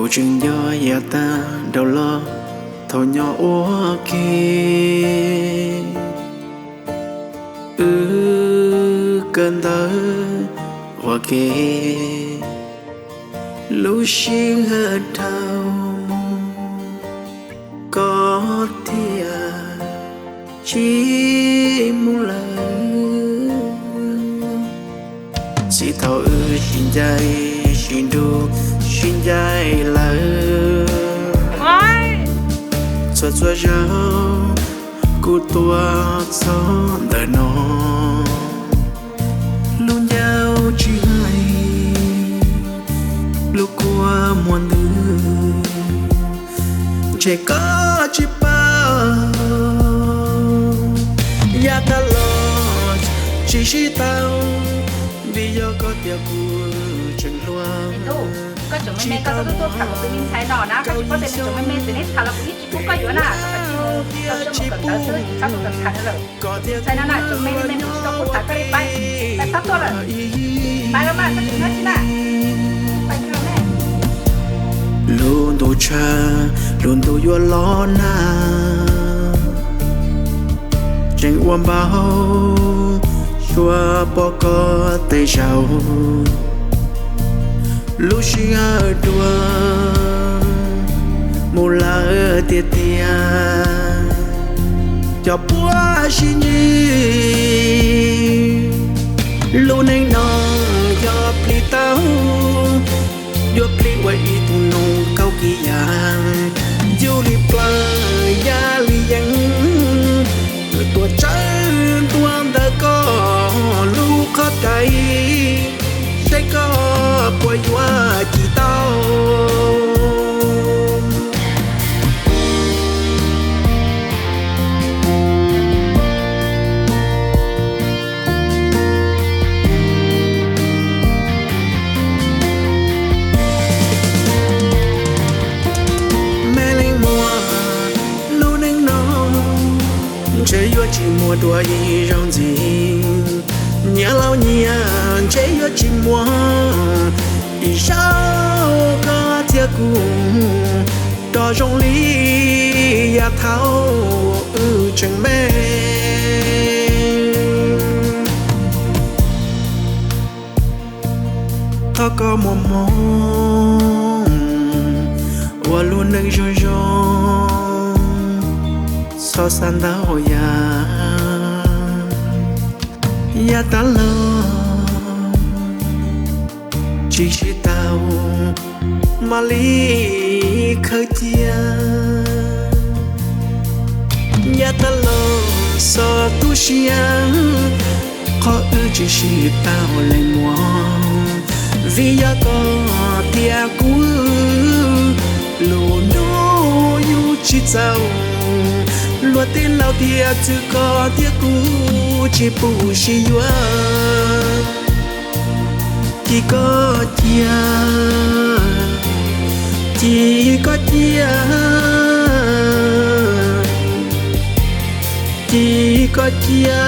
Tseem nco yav tag rau los thaum nyob ua ke, wb kawm ntawv ua ke, lub sij hawm dhau mus koj thiaj tsis mus lawm. Txij thaum wb sib ncaim sib nrug sib ncaim lawm, txhua txhua zaus kuv tuaj txog ntawm no, lub ncauj tsis hais, lub kua muag ntws, ntshe koj tsis paub, yav tag los tsis sib tau, vim yog koj tias kuv tseem hluas. Koj tseem me me koj txhob tuaj tham kuv tus me ntxhais no na, koj tsis paub tias nws tseem me me, txawm neb tham los kuv yeej tsis pub koj yuav na, koj tsis mus, koj tsis mus kawm ntawv xwb tsis txhob tuaj tham lawm. Tus ntxhais no na tseem me me, tsis tau kuv tham koj li, pab, pab txhob tuaj lawm. Pab los mas koj tseem nyob tsis na. Lub ntuj tshav, lub ntuj yuav los nag, tseem ua npaug suav pom koj tej zaum, lub sij hawm dua mus lawm tiag tiag, cov puab sib ntsib, lub neej no yog plig tau, yuav plig ua ib tug noog kaub kis yam, yug li plawv yaj li yeeb, tuam tsawb ntuag ntawm koj lub qhov rais, saib koj puas yuav cim tau. Me leej muam, lub neej no ntshe yuav tsis muaj dua ib zaug ntxiv, nyias laus nyias ntshe yuav tsis muaj ib zaug koj thiab kuv rov zoo li yav thaum wb tseem me. Thov koj muaj hmoo ua lub neej zoo zoo, txhob xav ntau yav, yav tas los tsis sib tau, mam li khaws cia. Yav tas los txhob tu siab, qhov wb tsis sib tau leej muam, vim yog koj thiab kuv lub ntuj yuav tsis txaus, luag tej laus thiaj txwv koj thiab kuv tsis pub sib yuav. Cim koj cia, cim koj cia, cim koj cia.